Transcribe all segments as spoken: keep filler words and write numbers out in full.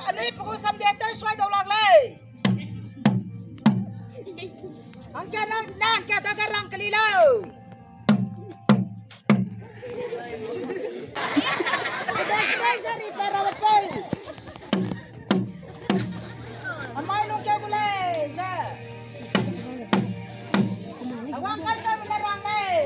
Anui pe gu samdie tew suai dau lak lei. Hangke na, na hangke dage rang keli lau. Kedei kedei ze ri pe rabe pei. Amai lungkeu gu lei ze. Awang kai sa le rang lei.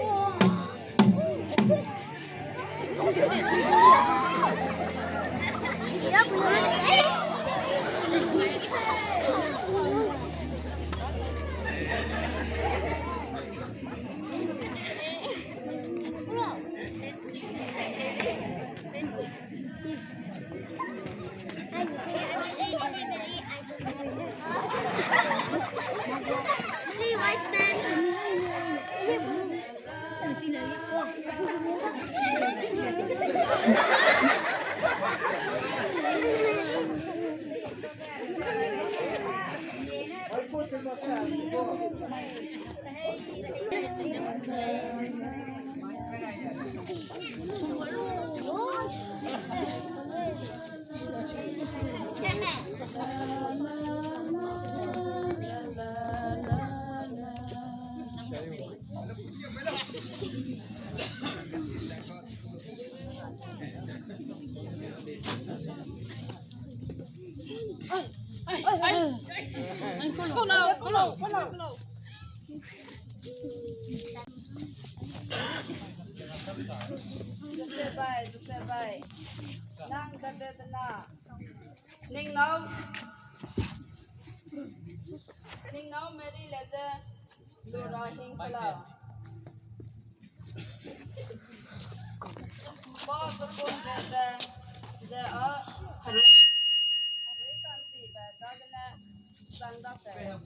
Three wise men. Josebai, Josebai, nang gade dena. Ningnau, ningnau Mary le ze lura hing sa lau. Pa pepum rebe ze a herei, herei ka'nchibe dagene chang daseu.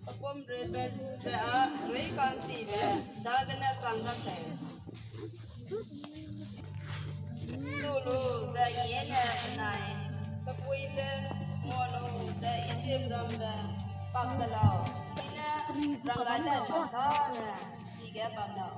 Pepum rebe ze a herei ka'nchibe dagene chang daseu. Lu lu ze ngiene benai, pepui ze ngua lu ze Ijip rambe pak de lau. I ne ranggai dai bam tâne, chige bam lau.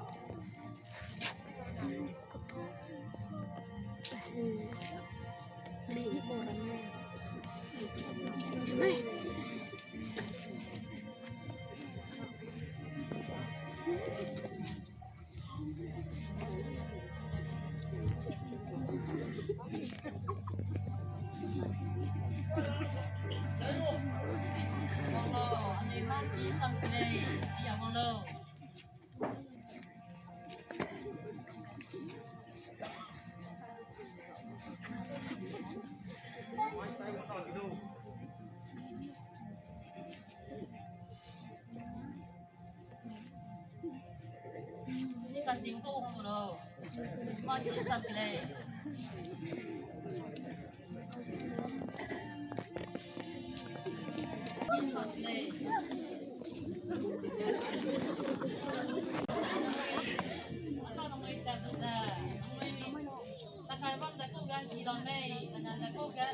Takai bam de kau ga, gi lam mei, ana de kau ga.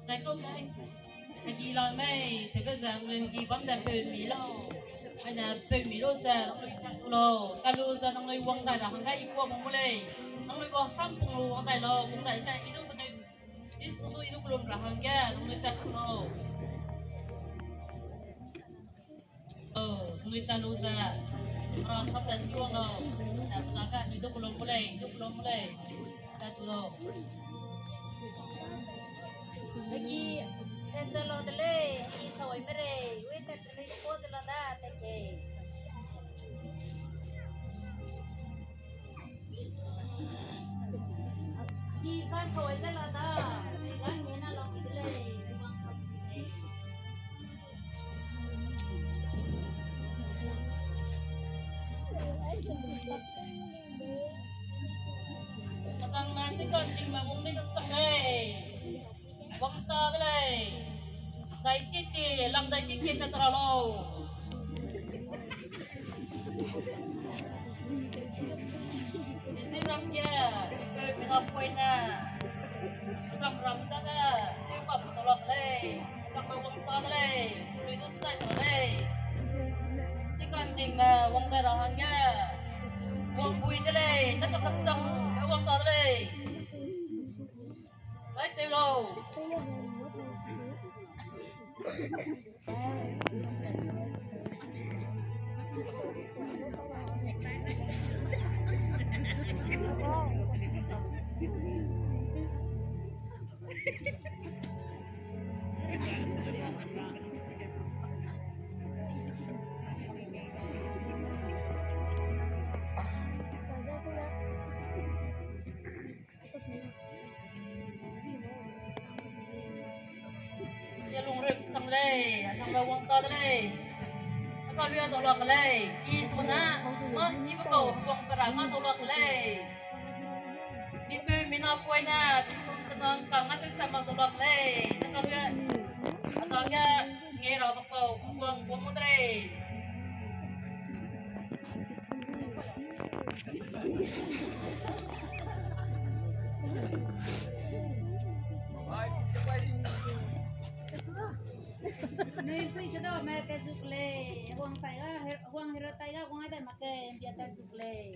De kau ga. Hegi lam mei, tebe ze ngi bam de peu mi lau. Ana peu mi lau ze, nangnui ta tu lau. Ka lu ze nangnui wang dai ra hangge i kua bam gu lei. Nangnui wang sam pung lu wang dai lau, wang dai ze i du penui. I su du i du kelum ra hangge, nangnui ta tu lau. Oh, nui ta lu ze. Ra sap da si wang lau. Na peta ga, i du kelum gu lei, i du kelum gu lei. Ta tu lau. Hegi, ten ze lau de lei, hegi sawai merei, ui ten ze lei, ko ze lau da, ten ge. Ki ka sawai ze lau da, i ga nge na lau ki de lei. Kasang na si kan ting ma bung de kasang lei. Wang ta de lei. Dai titi, lam dai titi sa tra lau. Isi ram ge, pe mi na poi na. Ram ram da da, te pa pu ta lak lei. Ram wang ta de lei. Lui du sai ta lei. Si kan ting ma wang da ra hangge. Wang pui de lei, ne pa kasang, wang ka de lei. Lai tew lau. Ye lungrim sang lei, asang ga wang ka de lei. Aka luya dau lak lei. I suna, ma si be kau, wang kara ma dau lak lei. Mipeu mina poine, kena kang a teu sa ma dau lak lei. Aka luya, aka ge, nge ra ba kau, wang wang mu de lei. Nui pui se da me te zuk lei. Huang tai ga, huang hero tai ga, huang ai dai mak ke, mbia te zuk lei.